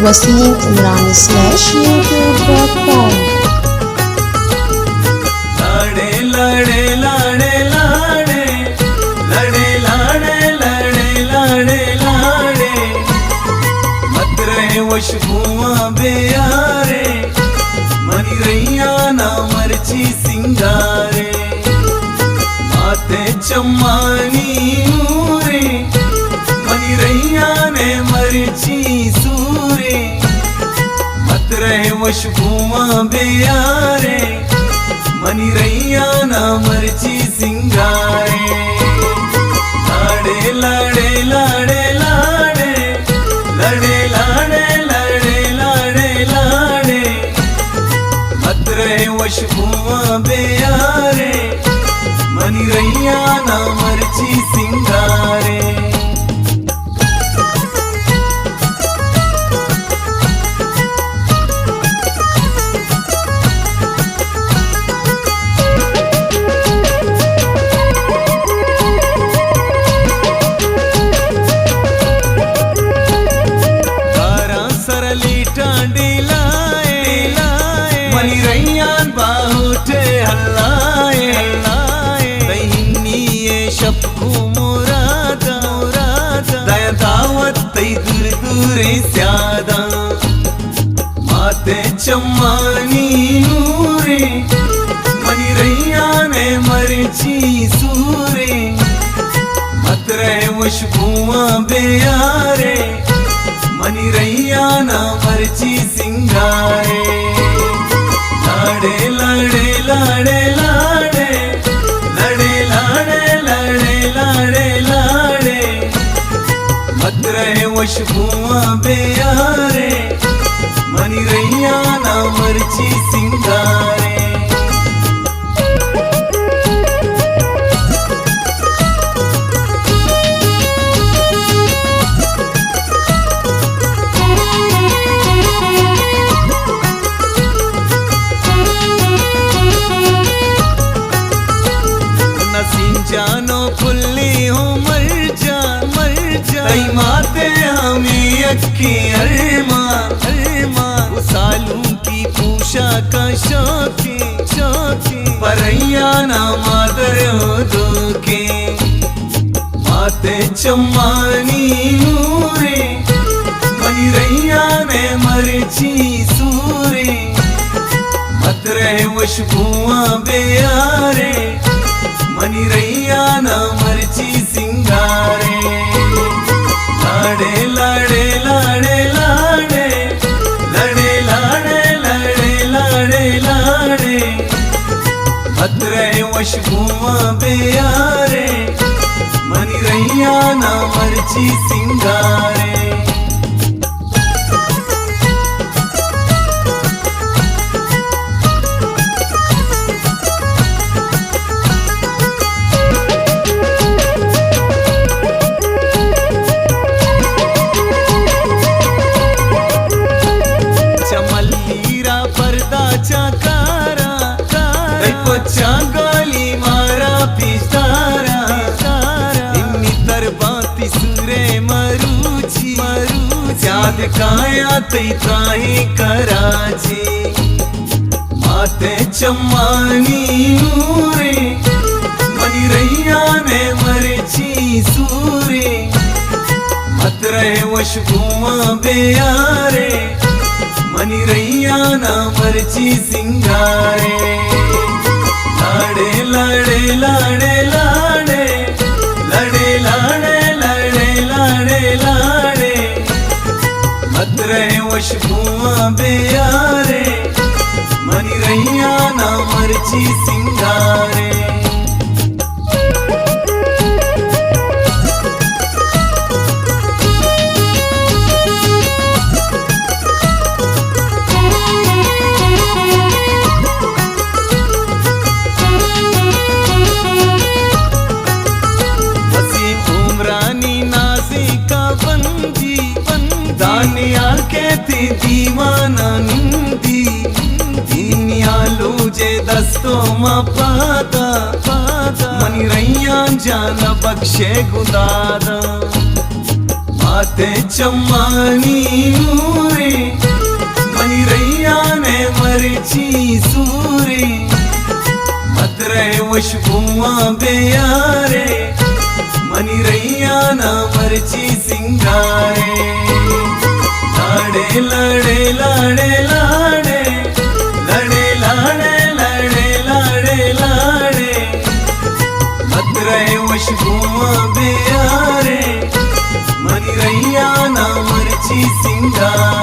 وسیم عمرانی slash YouTube dot com. لاڑے، لاڑے، لاڑے، لاڑے، لاڑے، لاڑے، لاڑے، لاڑے، لاڑے۔ مت رہے وش بواں بے یارے، منی ریانا مرچی سنگارے۔ ماتے چمانی نورے، منی ریانے مرچی سورے۔ مت رہے وش بواں بے یارے، منی ریانا مرچی سنگارے۔ لاڑے، لاڑے، لاڑے، لاڑے، لاڑے، لاڑے، لاڑے، لاڑے، لاڑے، لاڑے۔ مت رہے وش بواں بے یارے، منی ریانا مرچی سنگارے۔ داراں سر لیٹاں ڈیلائے، منی ریان باہوٹے ہلائے۔ تئی ہنی اے شپ گوں مرادا، دایا دعوت تئی دور دوریں سیاداں۔ ماتے چمانی نورے، منی ریانے مرچی سورے۔ مت رہے وش بواں بے یارے، منی ریانا مرچی سنگارے۔ لاڑے، لاڑے، لاڑے، لاڑے، لاڑے، لاڑے، لاڑے، لاڑے، لاڑے۔ مت رہے وش بواں بے یارے، منی ریانا مرچی سنگارے۔ نسیم جانو پھلی ہوں مر جان، مر جان۔ تئی ماتے ہمیں یکیں ارمان، ارمان۔ وہ سالوں کی پوشاکاں شوقیں، شوقیں۔ پریانا مادر ہو دھوکیں۔ ماتے چمانی نورے، منی ریانے مرچی سورے۔ مت رہے وش بواں بے یارے، منی ریانا مرچی سنگارے۔ لاڑے، لاڑے، لاڑے، لاڑے، لاڑے، لاڑے، لاڑے، لاڑے، لاڑے۔ مت رہے وش بواں بے یارے، منی ریانا مرچی سنگارے۔ چملی را پردہ چاکارا، تئی پچاں گالی مارا پیشدارا۔ انی ترباں تئی سورے مروچی، مروچی۔ یاد کایاں تئی تراہیں کراچی۔ ماتے چمانی نورے، منی ریانے مرچی سورے۔ مت رہے وش بواں بے یارے، منی ریانا مرچی سنگارے۔ لاڑے، لاڑے، لاڑے، لاڑے، لاڑے، لاڑے، لاڑے، لاڑے، لاڑے۔ مت رہے وش بواں بے یارے، منی ریانا مرچی سنگارے۔ وسیم عمرانی نازیکا بندی، بندی۔ دانیال کیتی دیوانا نندی، دینیا لوجے دستو ما پادا، پادا۔ منی ریان جانا بخشے گوں دادا۔ تے چمانی نورے، منی ریان ءِ مرچی سورے، عطر ءِ وشبواں بیارے، منی ریان ءَ مرچی سنگارے۔ لاڑے، لاڑے، لاڑے، لاڑے، لاڑے، لاڑے، لاڑے، لاڑے، لاڑے، عطر ءِ وشبواں بیارے، منی ریان ءَ مرچی سنگار۔